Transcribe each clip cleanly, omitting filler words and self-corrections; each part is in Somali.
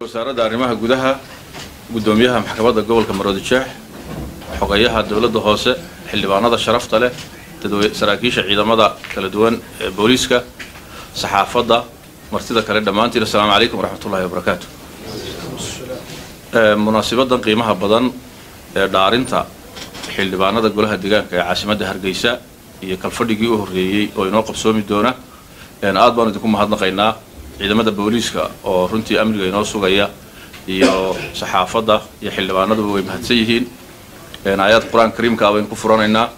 Wasaaradda Arrimaha Gudaha, guddoomiyaha Maxkamadda Gobolka Maroodijeex, xogayaha dowladda hoose, xildhibaanada sharafta leh, saraakiisha ciidamada kala duwan ee booliiska, saxaafadda, martida kale dhammaantiin, assalaamu calaykum waraxmatullahi wabarakaatu. Munaasibadan qiimaha badan ee dhaarinta xildhibaanada golaha deegaanka ee caasimadda Hargeysa iyo kalfadhigii u horreeyey oo inoo qabsoomi doona, aad baanu idinku mahadnaqaynaa. Ciidamada booliiska oo runtii amniga inoo sugaya iyo saxaafadda iyo xildhibaanaduba way mahadsan yihiin. Aayaad Qur-aan kariimka ah baynu ku furanaynaa.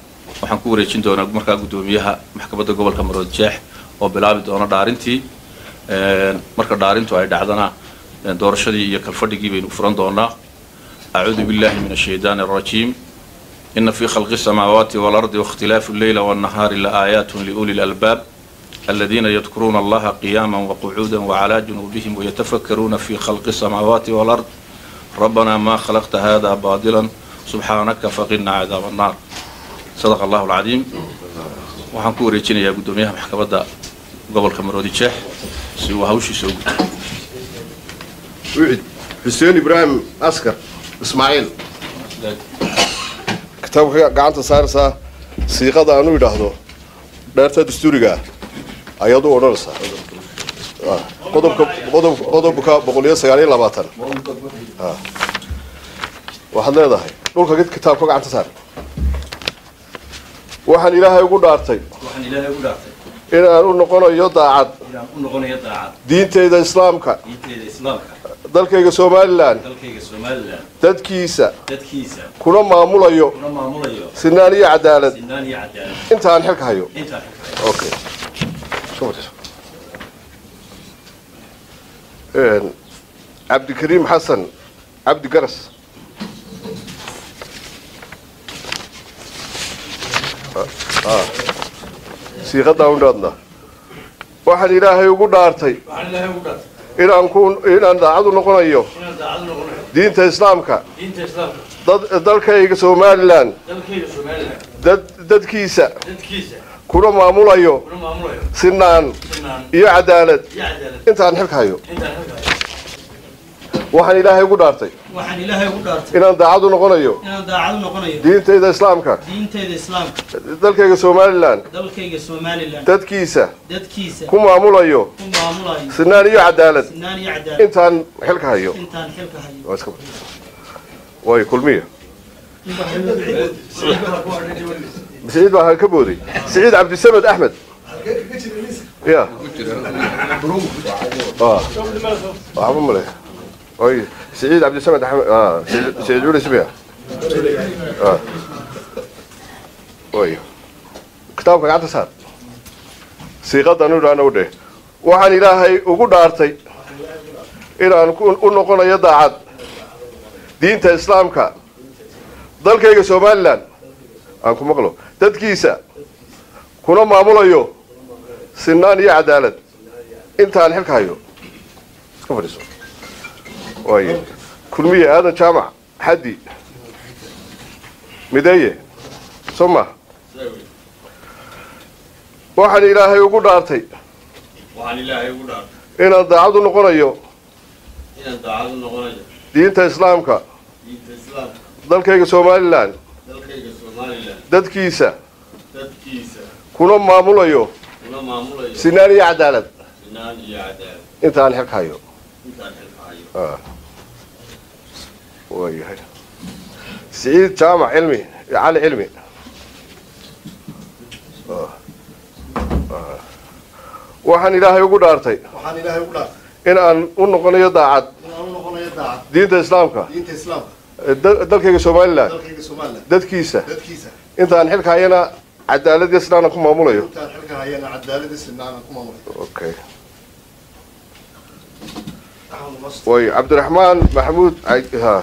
Waxaan ku wareejin doonaa markaa guddoomiyaha Maxkamadda Gobolka Maroodijeex oo bilaabi doona dhaarintii. Marka dhaarintu ay dhacdana, doorashadii iyo kalfadhigii baynu furan doonaa. Acuudu billahi min ashaydaani alrajiim. Ina fi khalqi الsamaawaati waalardi waاkhtilaafi alleyla wاnnahaari laaayaat liuli lalbaab aladiina yadkuruuna allaha qiyaama waqcuuda wclى junuubihim wayatafakaruuna fi khalqi الsamaawaati wاlard rabbana ma khalaqta hada baadila subxaanaka faqina cadaab annaar. Sadaqa allahu alcadiim. Waxaan ku wareejinayaa guddoomiyaha Maxkamadda Gobolka Maroodijeex si uu hawshiisa u guto. Ucid, Xuseen Ibraahim Askar Ismaaciil, kitaabka gacanta saaraysaa, siiqada aanu idhaahdo dheerta dastuuriga ah ayaad u odhanaysaa. Qodobka qodob qodobka 129 waxaad leedahay dhulka kitaabka gacanta saar. Waxaan Ilaahay ugu dhaartay. Waxaan Ilaahay ugu dhaartay. Inaan u noqonayo daacad. Inaan u noqonayo daacad. Diinteyda Islaamka. Diinteyda Islaamka. Dalkayga Somalilan. Dalkayga Somalilan. Dadkiisa. Dadkiisa. Kuna maamulayo. Kuna maamulayo. Sinaan iyo cadaalad. Sinaan iyo cadaalad. Inta aan xilka hayo. Intaan xilka hayo. Okay. Iska fadhiiso. Cabdikariim Xasan Cabdi Garas. Siiqadaa u dhaadna. Waxaan Ilaahay ugu dhaartay. Waxaan Ilaahay ugu dhaartay. Inaan ku inaan daacad u noqonayo. Inaan daacad u noqonayo. Diinta Islaamka. Diinta Islaamka. Dalkayga Somalilan. Dalkayga Somalilan. Dadkiisa. Dadkiisa. Kuna maamulayo. Kuna maamulayo. Sinaan. Sinaan. Iyo cadaalad. Iyo cadaalad. Intaan xilka hayo. Intaan xilka hayo. Waxaan Ilaahay ugu dhaartay. Waxaan Ilaahay ugu dhaartay. Inaan daacad u noqonayo. Inaan daacad u noqonayo. Diintayda Islaamka. Diintayda Islaamka. Dalkayga Somalilan. Dalkayga Somalilan. Dadkiisa. Dadkiisa. Ku maamulayo. Ku maamulayo. Sinaan iyo cadaalad. Sinaan iyo cadaalad. Intaan xilka hayo. Intaan xilka hayo. Waa iska way kulmiya. Siciid baa ka booday. Siciid Cabdisamed Axmed ya waxba male. Oy, Siciid Cabdisamed Axmed, Siciid Culis miya? Oy, kitaabka gacanta saar, siiqadan u dhaana u dheh. Waxaan Ilaahay ugu dhaartay inaan u noqonayo daacad diinta Islaamka, dalkayga Somalilan, aan ku maqlo, dadkiisa, kuna maamulayo sinaan iyo cadaalad intaan xilka hayo. Iska fadhiiso. Waayo, Kulmiye Aadan Jaamac Xaddi Mideeye, soo ma? Waxaan Ilaahay ugu dhaartay. Waxaan Ilaahay ugu dhaartay. Inaan daacad u noqonayo. Inaan daacad u noqonayo. Diinta Islaamka. Diinta Islaamka. Dalkayga Somalilan. Dalkayga Somalilan. Dadkiisa. Dadkiisa. Kuna maamulayo. Kuna maamulayo. Sinaan iyo cadaalad. Sinaan iyo cadaalad. Intaan xilka hayo. Intaan xilka hayo. Waayahay. Siciid Jaamac Cilmi Cali Cilmi. Waxaan Ilaahay ugu dhaartay. Waxaan Ilaahay ugu dhaartay. In aan u noqonayo daacad. Inaan u noqonayo daacad. Diinta Islaamka. Diinta Islaamka. Dalkayga Somalilan. Dalkayga Somalilan. Dadkiisa. Dadkiisa. Intaan xilka hayana cadaalad iyo sinaan ku maamulayo. Intaan xilka hayana cadaalad iyo sinaan ku maamulayo. Okay. Way, Cabdiraxmaan Maxamuud. Ha,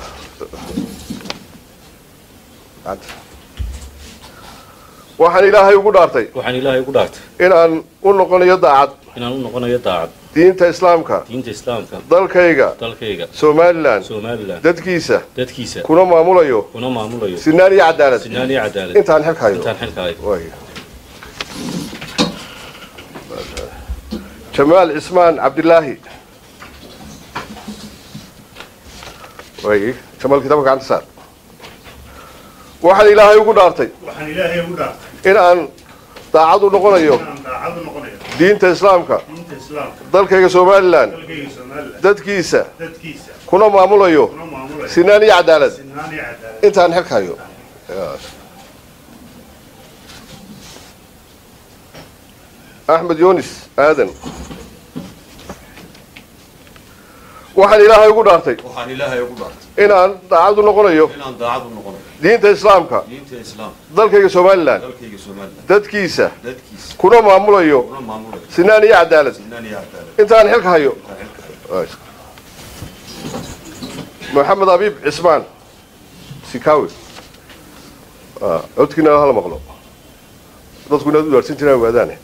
waxaan Ilaahay ugu dhaartay. Waxaan Ilaahay ugu dhaartay. Inaan u noqonayo daacad. Inaan u noqonayo daacad. Diinta Islaamka. Diinta Islaamka. Dalkayga. Dalkayga. Somalilan. Somalilan. Dadkiisa. Dadkiisa. Kuna maamulayo. Kuna maamulayo. Sinaan iyo cadaalad. Sinaan iyo cadaalad. Intaan xilka hayo. Intaan xilka hayo. Way, Jamaal Cismaan Cabdilaahi. Way Jamaal, kitaabka gacanta saar. Waxaan Ilaahay ugu dhaartay Waxaan Ilaahay ugu dhaartay in aan daacad u noqonayo inaan daacad u noqonayo diinta Islaamka, diinta Islaamka, dalkayga Somalilan, dalkayga Somaliland, dadkiisa, dadkiisa, kuna maamulayo kuna maamulayo sinaan iyo cadaalad sinaan iyo cadaalad intaan xilka hayo. Axmed Yunis Aadan. Waxaan Ilaahay ugu dhaartay Waxaan Ilaahay ugu dhaartay in aan daacad u noqonayo inaan daacad u noqonayo diinta Islaamka, diinta Islaamka, dalkayga Somalilan, dalkayga Somaliland, dadkiisa, dadkiisa, kuna maamulayo kuna maamulayo sinaan iyo cadaalad sinaan iyo cadaalad intaan xilka hayo. intaan xilka hayo. Maxamed Abiib Cismaan Sikawi. Codkiina hala maqlo, dadku inaad u dhaarsan jiraan ogaadaane.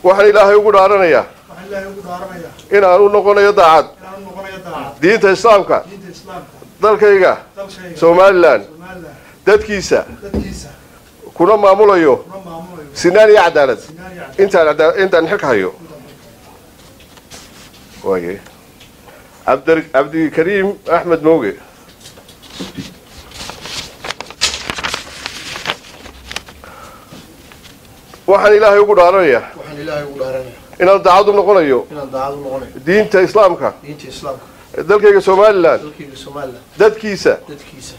Waxaan Ilaahay ugu dhaaranayaa Waxaan Ilaahay ugu dhaaranayaa inaan u noqonayo daacad inaan u noqonayo daacad diinta Islaamka, diinta Islaamka, dalkayga dalkayga Somalilan, Somaliland, dadkiisa, dadkiisa, kuna maamulayo kuna maamulayo sinaan iyo cadaalad sinaan iyo cadaalad intaan xilka hayo. Waaye Cabdikariim Axmed Mooge. Waxaan Ilaahay ugu dhaaranayaa Waxaan Ilaahay ugu dhaaranayaa inaan daacad u noqonayo inaan daacad u noqonayo diinta Islaamka, diinta Islaamka, dalkayga Somalilan, dalkayga Somaliland, dadkiisa, dadkiisa,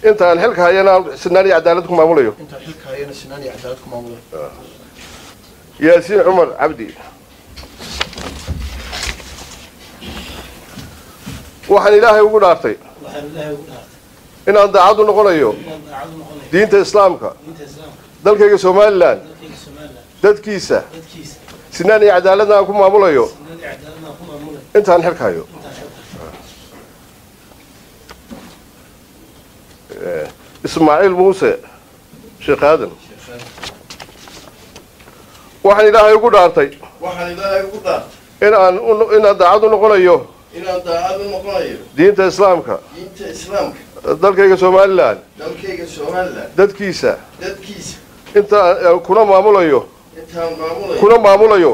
intaan xilka hayana sinaan iyo cadaalad ku maamulayo. Intaan xilka hayana sinaan iyo cadaalad ku maamulayo. Yaasiin Cumar Cabdi. Waxaan Ilaahay ugu dhaartay Waxaan Ilaahay ugu dhaartay inaan daacad u noqonayo inaan daacad u noqonayo diinta Islaamka, diinta Islaamka, dalkayga Somalilan, dalkayga Somaliland, dadkiisa, dadkiisa, sinaan iyo cadaaladna aan ku maamulayo sinaan iyo cadaaladna ku maamulayo intaan xilka hayo. intaan xilka hayo. Ismaaciil Muuse Sheekh Aadan. Waxaan Ilaahay ugu dhaartay Waxaan Ilaahay ugu dhaartay inaan daacad u noqonayo inaan daacad u noqonayo diinta Islaamka, diinta Islaamka, dalkayga Somalilan, dalkayga Somaliland, dadkiisa, dadkiisa, intaan kuna maamulayo intaan maamulayo kuna maamulayo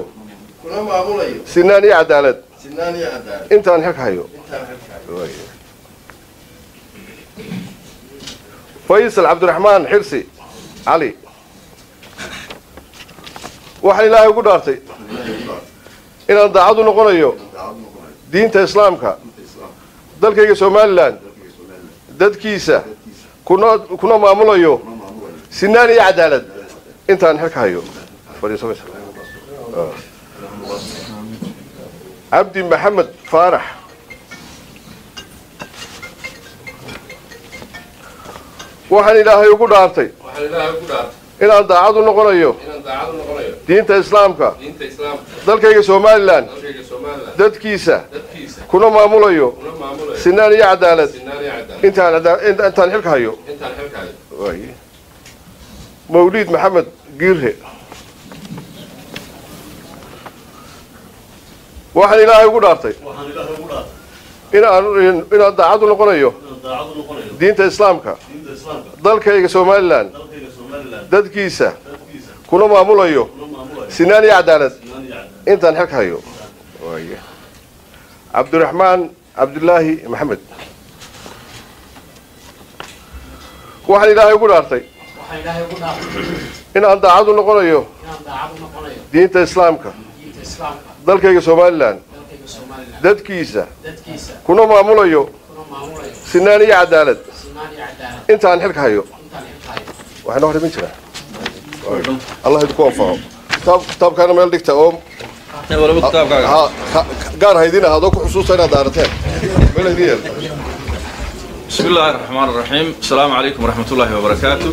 kuna maamulayo sinaan iyo cadaalad sinaan iyo cadaalad intaan xilka hayo. intaan xilka hayo. Faysal Cabdiraxmaan Xirsi Cali. Waxaan Ilaahay ugu dhaartay inaan daacad u noqonayo diinta Islaamka, dalkayga Somalilan, dadkiisa, kuna maamulayo sinaan iyo cadaalad intaan xilka hayo. Fadhiiso, Faysal. Cabdi Maxamed Faarax. Waxaan Ilaahay ugu dhaartay Waxaan Ilaahay ugu dhaartay inaan daacad u noqonayo inaan daacad u noqonayo diinta Islaamka, diinta Islaamka, dalkayga Somalilan, dalkayga Somaliland, dadkiisa, dadkiisa, kuna maamulayo kuna maamulayo sinaan iyo cadaalad sinaan iyo cadaalad intaan xilka hayo. intaan xilka hayo. Waaye. Mawliid Maxamed Giirhe. Waxaan Ilaahay ugu dhaartay Waxaan Ilaahay ugu dhaartay inaan daacad u noqonayo inaan daacad u noqonayo diinta Islaamka, diinta Islaamka, dalkayga Somalilan, dalkayga Somaliland, dadkiisa, dadkiisa, kuna maamulayo kuna maamulayo sinaan iyo cadaalad sinaan iyo cadaalad intaan xilka hayo. Waaye. Cabdiraxmaan Cabdilaahi Maxamed. Waxaan Ilaahay ugu dhaartay Waxaan Ilaahay ugu dhaartay inaan daacad u noqonayo inaan daacad u noqonayo diinta Islaamka, diinta Islaamka, dalkayga Somalilan, dalkayga Somaliland, dadkiisa, dadkiisa, kuna maamulayo kuna maamulayo sinaan iyo cadaalad sinaan iyo cadaalad intaan xilka hayo. intaan xilka hayo. Waxaa noo hormarin jiraa. Allah idinku anfaco. Kitaabkaana meel dhigta oo Walaba kitaabkaaga. Ha gaar haydin ahaadoo ku xusuusta inaad daarateen meel haydin yeel. بسم الله الرحمن الرحيم، السلام عليكم ورحمة الله وبركاته.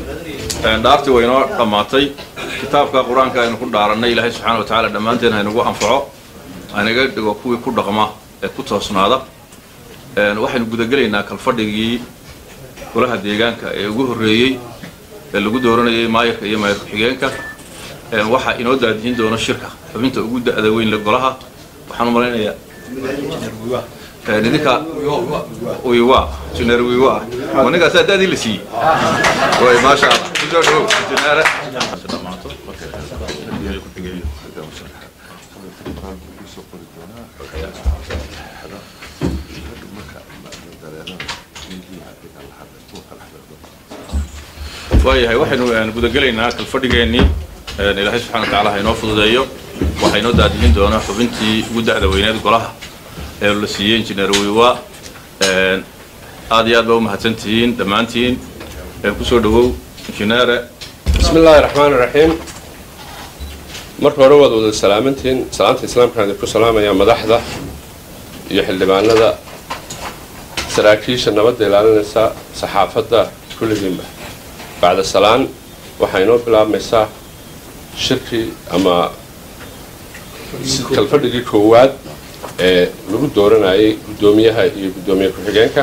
Dhaartii way inoo dhammaatay. Kitaabka Qur-aanka aynu ku dhaarannay, Ilaahay subxaana wa tacaala dhammaanteen haynagu anfaco, haynaga dhigo kuwii ku dhaqma ee ku toosnaada. Waxaynu gudagelaynaa kalfadhigii golaha deegaanka ee ugu horreeyey ee lagu dooranayay maayarka iyo maayar ku-xigeenka. Waxaa inoo daadihin doona shirka xubinta ugu da'da weyn le golaha, waxaan u malaynayaa idinka wiwa, injineer Wiwa. Ninkaas da'dii la siiyey way, maasha Allah. Kusoo dhawow, injineere. Dhamaato. Waayahay, waxaynu gudagelaynaa kalfadhigeennii. Ilaahay subxana wa tacaala ha inoo fududeeyo. Waxaa inoo daadihin doona xubintii ugu da'da weyneed golaha ee la siiyey, Injineer Wiwa. Aad iyo aad baa u mahadsantihiin dhammaantiin. Kusoo dhawow, injineere. بسم الله الرحمن الرحيم. Marka hore waad wada salaamantihiin. Salaamta islaamkaan idinku salaamayaa. Madaxda iyo xildhibaanada, saraakiisha nabadda ilaalinaysa, saxaafadda, kulligiinba bacda salaan. Waxaa inoo bilaabmaysaa shirkii ama kalfadhigii koowaad ee lagu dooranayay guddoomiyaha iyo guddoomiye ku-xigeenka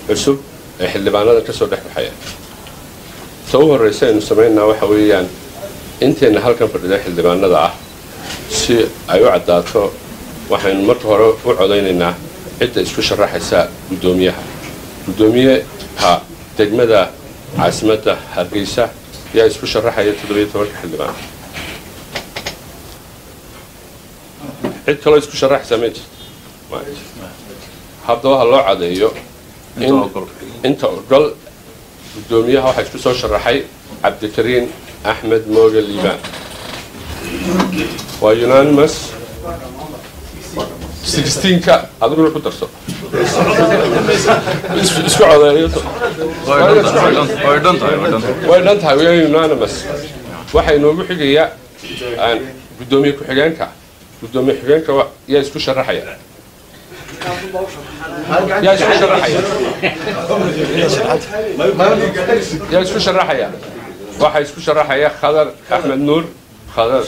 cusub ee xildhibaanada kasoo dhex baxaya. Ta u horreysa aynu samaynaa waxa weeyaan, inteenna halkan fadhida xildhibaanada ah, si ay u caddaato, waxaynu marka hore u codaynaynaa cidda isku sharaxaysa guddoomiyaha degmada caasimadda Hargeysa. Yaa isku sharaxaya 17-ka xildhibaan? Cid kaloo isku sharaxaysaa ma jirto. Haddaba ha loo cadeeyo inta ogol guddoomiyaha. Waxaa isku soo sharaxay Cabdikariin Axmed Mooge Liibaan. Waa unanimous. 16-ka adiguna ku darso, isku codeeyo. Way dhan tahay, way dhan tahay. Way dhan tahay, waa unanimous. Waxaa inoogu xigaya guddoomiye ku-xigeenka. Guddoomiye ku-xigeenka yaa isku sharaxaya? Yaa isku sharaxaya? Yaa isku sharaxaya? Waxaa isku sharaxaya Khadar Axmed Nuur Khadar.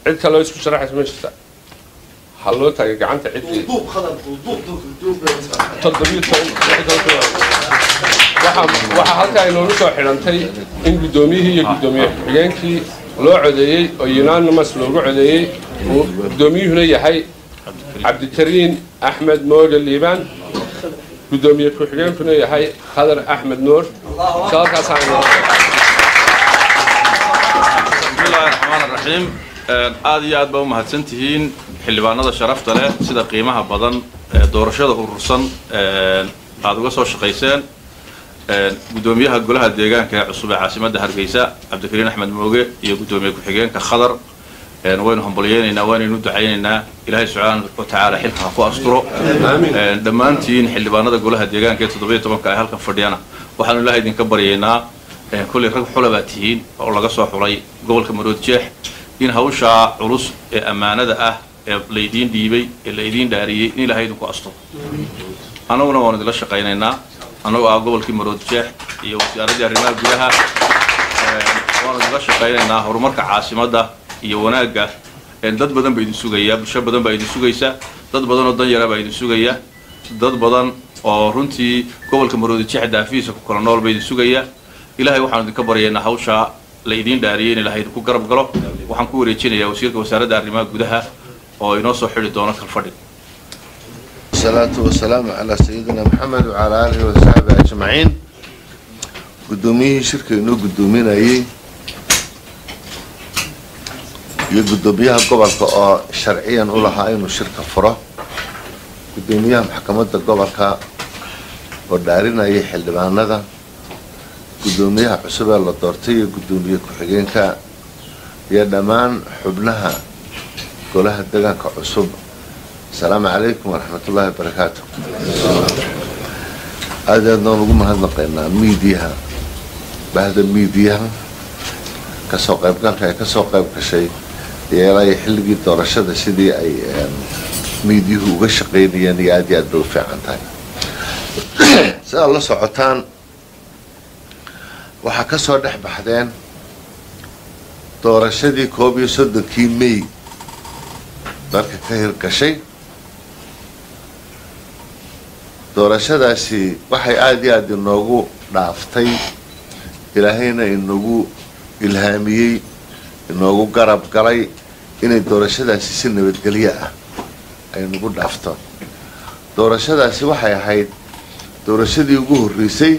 Cid kaloo isku sharaxaysa ma jirta? Ha loo taagay gacanta ciddii 17. Waxaa halkaa inoogu soo xidhantay in guddoomiyihii iyo guddoomiye ku-xigeenkii loo codeeyey oo unanimous loogu codeeyey, uu guddoomiyuhuna yahay Cabdikariin Axmed Mooge Liibaan, guddoomiye ku-xigeenkuna yahay Khadar Axmed Nuur. Halkaasaa inoo Bismi Illaahi Raxmaan Raxiim. Aad iyo aad baa u mahadsan tihiin xildhibaanada sharafta leh, sida qiimaha badan ee doorashada urursan aad uga soo shaqayseen. Guddoomiyaha golaha deegaanka ee cusub ee caasimadda Hargeysa, Cabdikariin Axmed Mooge, iyo guddoomiye ku-xigeenka Khadar, waynu hambalyeynaynaa, waanaynu ducaynaynaa. Ilaahay subxaana wa tacaala xilka ha ku asturo dhammaantiin. Xildhibaanada golaha deegaanka ee 17-ka ay halkan fadhiyana waxaanu Ilaahay idinka baryaynaa, kolley rag xula baa tihiin oo laga soo xulay gobolka Marood Jeex, in hawshaa culus ee ammaanada ah ee laydiin dhiibay ee laydiin dhaariyey in Ilaahay idinku asturo. Annaguna waanu idinla shaqaynaynaa, annagoo ah gobolkii Marood Jeex iyo wasaaraddii arrimaha gudaha, waanu idinla shaqaynaynaa horumarka caasimadda iyo wanaagga. Dad badan baa idin sugaya, bulsho badan baa idin sugaysa, dad badan oo danyara baa idin sugaya, dad badan oo runtii gobolka Maroodi Jeex daafihiisa ku kala nool baa idin sugaya. Ilaahay waxaanu idinka baryaynaa hawshaa la idiin dhaariyey in Ilaahay idinku garab galo. Waxaan ku wareejinayaa wasiirka wasaaradda arrimaha gudaha oo inoo soo xidhi doono kalfadhi. والصلاة والسلام على سيدنا محمد وعلى آله وصحبه أجمعين. Guddoomiyihii shirka inoo guddoominayay iyo guddoomiyaha gobolka oo sharciyan u lahaa inuu shirka furo, guddoomiyaha maxkamadda gobolka oo dhaarinayay xildhibaanada, guddoomiyaha cusub ee la doortay iyo guddoomiye ku-xigeenka, iyo dhammaan xubnaha golaha deegaanka cusub, asalaamu calaykum waraxmatullaahi wabarakaatu. Aad aad naan ugu mahadnaqaynaa miidiyaha, bahda miidiyaha, kasoo qaybgalka ay kasoo qayb gashay yeelay xilligii doorashada sidii ay miidiyuhu uga shaqaynayeen, iyo aad iyo aad bay u fiican tahay. Sidaad la socotaan, waxaa kasoo dhex baxdeen doorashadii 31-kii May dalka ka hirgashay. Doorashadaasi waxay aada iyo aada inoogu dhaaftay, Ilaahayna inagu ilhaamiyey, inoogu garab galay inay doorashadaasi si nabadgelyo ah ay nagu dhaafto. Doorashadaasi waxay ahayd doorashadii ugu horreysay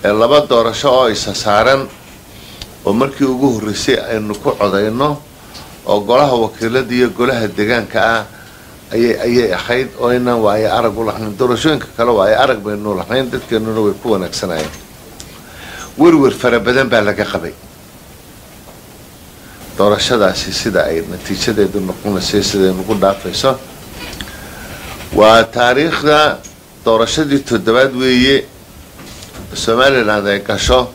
ee laba doorasho oo isa saaran oo markii ugu horreysay aynu ku codayno, oo golaha wakiilada iyo golaha deegaanka ah. Ayay ahayd oo inaan waayo arag u lahayn. Doorashooyinka kale waayo arag baynu lahayn, dadkeenuna way ku wanaagsanayeen. Werwer fara badan baa laga qabay doorashadaasi, sida ay natiijadeedu noqonayso, siday nagu dhaafayso. Waa taariikhda doorashadii toddobaad weeye Somaliland ay gasho.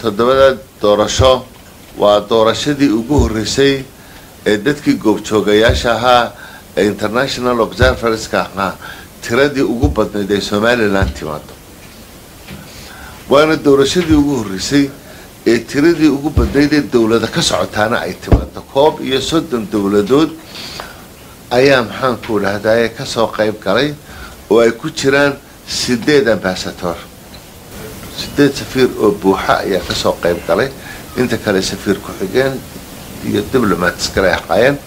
Toddobada doorasho waa doorashadii ugu horreysay ee dadkii goobjoogayaasha ahaa ee international observerska ahaa tiradii ugu badnayd ay Somaliland timaado, waana doorashadii ugu horreysay ee tiradii ugu badnayd ee dowlada ka socotaana ay timaado. 31 dowladood ayaa, maxaanku dhahdaye, kasoo qayb galay, oo ay ku jiraan sideed ambassador, sideed safiir oo buuxa ayaa kasoo qayb galay. Inta kale safiir ku-xigeen iyo diplomats kale ahaayeen.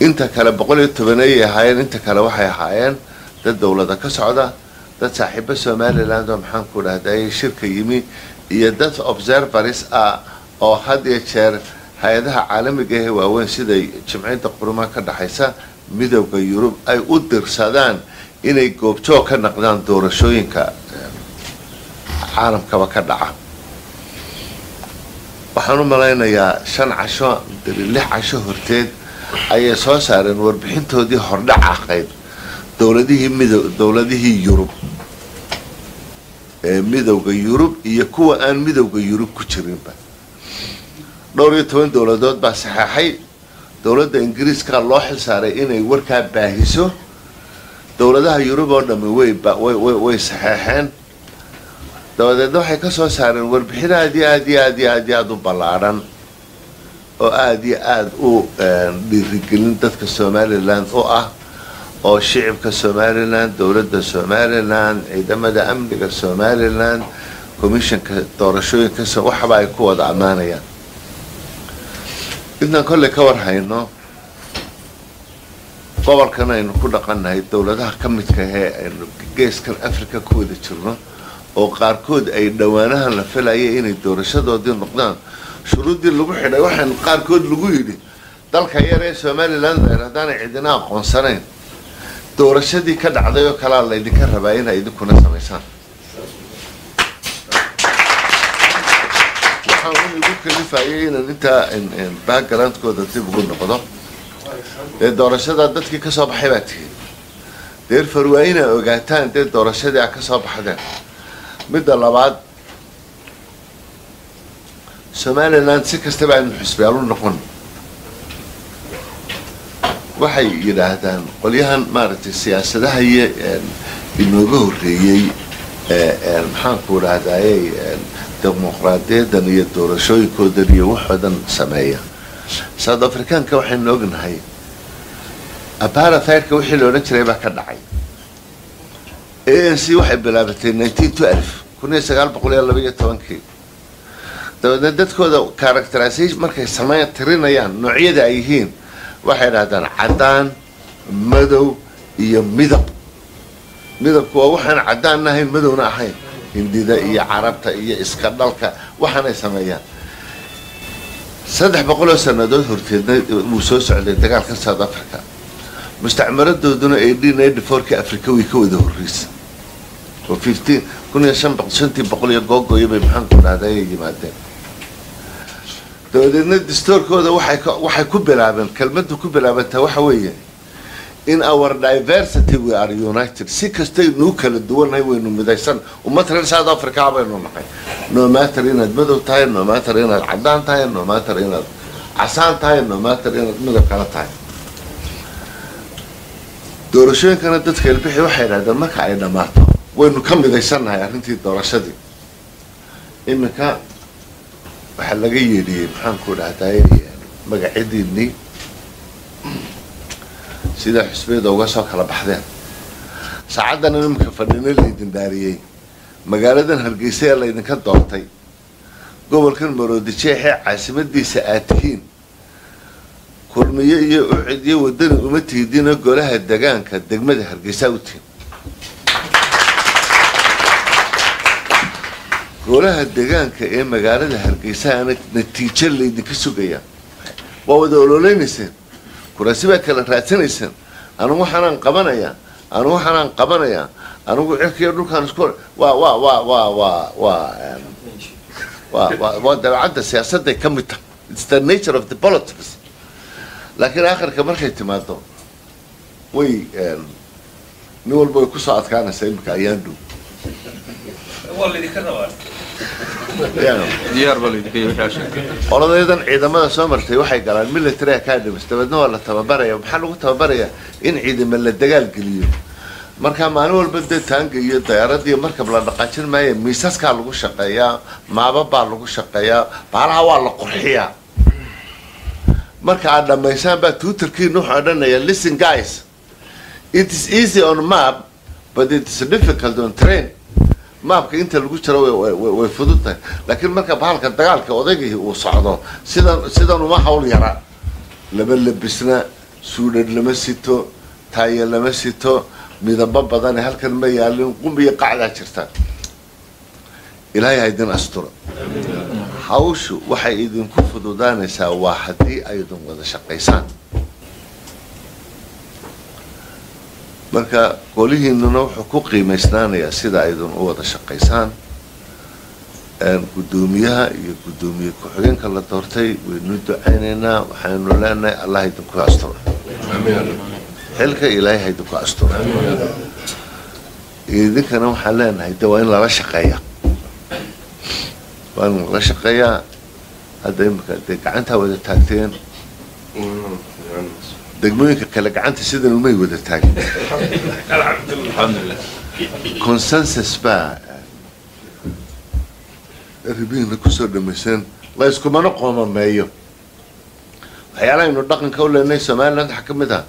Inta kale 110 ayay ahaayeen. Inta kale waxay ahaayeen dad dowlada ka socda, dad saaxiibo Somaliland oo, maxaanku dhahdaye, shirka yimi, iyo dad observers ah oo had iyo jeer hay-adaha caalamiga ahee waaweyn sida Jimciyadda Qurumaha ka Dhexaysa, Midowda Yurub ay u dirsadaan inay goobjoog ka naqdaan doorashooyinka caalamkaba ka dhaca. Waxaan u malaynayaa 5 casho, 6 casho horteed ayay soo saareen warbixintoodii hordhac ahayd dowladihii mido dowladihii Yurub ee Midowda Yurub iyo kuwa aan Midowda Yurub ku jirinba. Dhowr iyo toban dowladood baa saxeexay. Dowladda Ingiriiska loo xil saaray inay warkaa baahiso. Dowladaha Yurub oo dhami way saxeexeen. Dabadeedna waxay ka soo saareen warbixin aada iyo aad iyo aad iyo aad iyo aada u ballaadhan oo aada iyo aada u dhiirigelin dadka Somaliland u ah, oo shicibka Somaliland, dowladda Somaliland, ciidamada amniga Somaliland, commissionka doorashooyinka, waxaba ay ku wada ammaanayaan. Intaan kolley ka war hayno, gobolkan aynu ku dhaqannahay, dowladaha ka midka ahee aynu geeskan Africa ku wada jirno, oo qaarkood ay dhowaanahan la filaya inay doorashadoodii noqdaan, shuruuddii lagu xidhay waxaan qaarkood lagu yidhi dalka yar ee Somaliland haddaanay cidina aqoonsanayn, doorashadii ka dhacday oo kalaa laydinka rabaa inay idinkuna samaysaan. Waxaan un igu kalifayay inaan intaa backgroundkooda dib ugu noqdo. Dee doorashadaa dadkii kasoo baxay baa tihiin, therefore waa inaa ogaataan dee doorashadii a kasoo baxdeen. Midda labaad, Somaliland si kastaba aynu xisbiyaal u noqon, waxay yidhaahdaan qolyahan maaragtay siyaasadaha iyo inooga horreeyey, maxaanku dhahdaye, dimuqraadiyadan iyo doorashooyinkoodan iyo waxoodan sameeya, South Africaanka waxaynu ognahay apartheidka wixii la odhan jiray baa ka dhacay. ANC waxay bilaabatay 1912, 1912-kii. Dabeedna dadkooda characterization markay sameyn tirinayaan noocyada ay yihiin, waxay dhahdaan caddaan, madow iyo midab. Midabku waa waxaan caddaanna ahayn, madowna ahayn, Hindida iyo Carabta iyo iska dhalka waxaanay sameeyaan. 300 oo sanadood horteedna wuu soo socday dagaalka South Africa. Mustacmaradooduna 1894-kii Africa way ka wada horreysay, oo 15 1500, 500 iyo googoyo bay, maxaanku dhahda, ay yimaadeen. Dabadeedna dastuurkooda waxay ku bilaabeen, kelmaddu ku bilaabantaa waxa weeye "In our diversity we are united." Si kastaynuu kala duwannahay waynu midaysan. Ummad reer South Africa baynu nahay, no matter inaad madow tahay, no matter inaad caddaan tahay, no matter inaad casaan tahay, no matter inaad midab kala tahay. Doorashooyinkana dadka ilbixi waxay idhahdeen marka ay dhammaato waynu ka midaysannahay arrintii doorashadii. Iminka waxaa laga yeedhiyey, maxaanku dhahday, magacyadiinii sida xusbiyada uga soo kala baxdeen. Saacaddan iminka fadhina laydin dhaariyey magaaladan Hargeysa ee laydinka doortay, gobolkan Maroodijeexee caasimadiisa aad tihiin, Kulmiye iyo UCID iyo Wadani uma tihidina, golaha degaanka degmada Hargeysa u tihin. Golaha degaanka ee magaalada Hargeysaana natiijo laydinka sugaya. Waa wada ololeynayseen, Kuraasi baa kala raadsanaysaan. Anigu waxaanaan qabanayaa, anigu waxaanaan qabanayaa, anigu cirkiyo dhulkaan isku waa waa waa waa waa waa waa waa waa dabeecadda siyaasadday ka mid tahay. It's the nature of the politics. Laakiin aakhirka markay timaado way nin walba way kusoo adkaanaysaa. Imika ayaan dhow waa laydinka rabaa. Diyaar baa laydinka yahay wixii aad sheegtay. Qoladaydan ciidamada soo martay waxay galaan military academies, dabeedna waa la tababaraya. Maxaa lagu tababarayaa? In ciidamo la dagaal geliyo. Marka maalin walba dee taanga iyo dayaarad iyo markab la dhaqaajin maayo. Miisaskaa lagu shaqeeyaa, maaba baa lagu shaqeeyaa, baalaha waa la qurxiyaa. Marka aad dhammaysaan baa tutorkiina wuxuu odhanaya, "Listen guys, it is easy on map but it is difficult on train." Maabka inta lagu jiro way fudud tahay, laakiin marka bahalka dagaalka odaygii uu socdo sidan uma hawl yara. Lama labisna, suudhadh lama sito, taaye lama sito, midabo badane halkan ma yaalin, qum iyo qacdaa jirta. Ilaahay ha idin asturo. Hawshu waxay idinku fududaanaysaa waa haddii aydun wada shaqaysaan. Marka golihiinuna wuxuu ku qiimaysnaanayaa sida aydun u wada shaqaysaan. Guddoomiyaha iyo guddoomiye ku-xigeenka la doortay waynu ducaynaynaa. Waxaynu leenahay, Allah idinku asturo xilka, Ilaahay ha idinku asturo. Idinkana waxaan leenahay de waa in lala shaqeeyaa, waa in lala shaqeeyaa. Hadda imika dee gacantaa wada taagteen, degmooyinka kale gacanta sidan umay wada taagin. Alxamdulilah. Consensus baa arrimihiina kusoo dhamayseen, la iskumana qoomameeyo. Waxyaalahaynu dhaqanka u leenahay Somaliland waxaa ka mid ah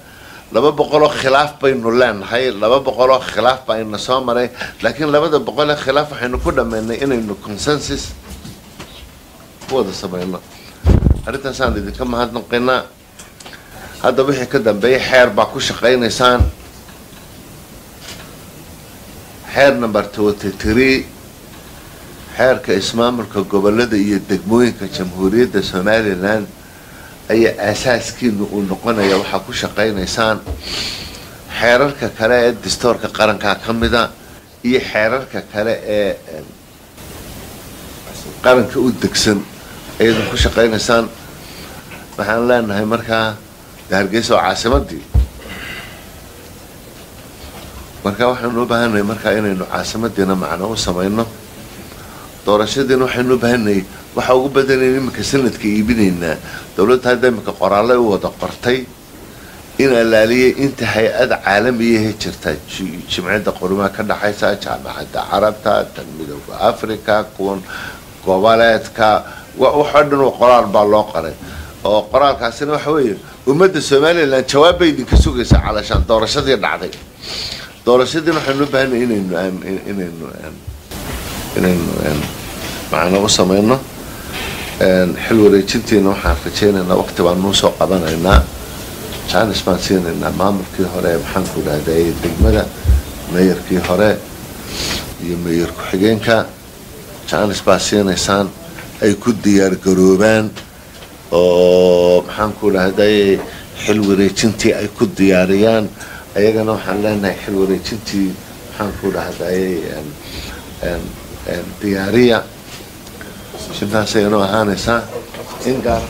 200 oo khilaaf baynu leenahay, 200 oo khilaaf baa ina soo maray, laakiin 200 ee khilaaf waxaynu ku dhammaynay inaynu consensus ku wada samayno. Arrintaasaan idinka mahadnaqaynaa. Hadda wixii ka dambeeyay xeer baa ku shaqaynaysaan, xeer number 23, xeerka ismaamulka gobolada iyo degmooyinka Jamhuuriyadda Somaliland ayaa aasaaskiinu uu noqonaya waxaa ku shaqaynaysaan. Xeerarka kale ee distoorka qarankaa ka mida iyo xeerarka kale ee qaranka u degsan ayadan ku shaqaynaysaan. Waxaan leenahay markaa de Hargeysa oo caasimadii, marka waxaynu u baahannahay markaa inaynu caasimadiina macno u samayno. Doorashadiina waxaynu u baahannahay, waxa ugu badanaynu iminka sanadka iibinaynaa. Dowladda hadda iminka qoraallay u wada qortay in alaaliyay inta hay-ad caalamiyahe jirta, Jimciyadda Qurumaha ka dhaxaysa, Jaamacadda Carabta, tan Midooda Africa, kuwan goboleedka, waxoo dhan oo qoraal baa loo qoray. Oo qoraalkaasina waxa weeye ummadda Somaliland jawaab bay idinka sugaysaa calashaan doorashadii dhacday. Doorashadiina waxaynu u baahanay inaynu macno u samayno. Xil wareejintiina waxaan rajaynaynaa waqti baan nuu soo qabanaynaa, jaanis baan siinaynaa maamulkii hore ee maxaanku idhahday degmada, meeyarkii hore iyo meeyar ku-xigeenka. Jaanis baa siinaysaan ay ku diyaar garoobaan oo maxaanku idhahday xil wareejintii ay ku diyaariyaan. Ayagana waxaan leenahay xil wareejintii maxaanku idhahday diyaariya. Intaasay inoo ahaanaysaa in gaar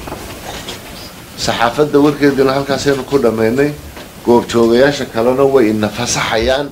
saxaafadda warkeedina halkaasaynu ku dhammaynay. Goobjoogayaasha kalena way ina fasaxayaan.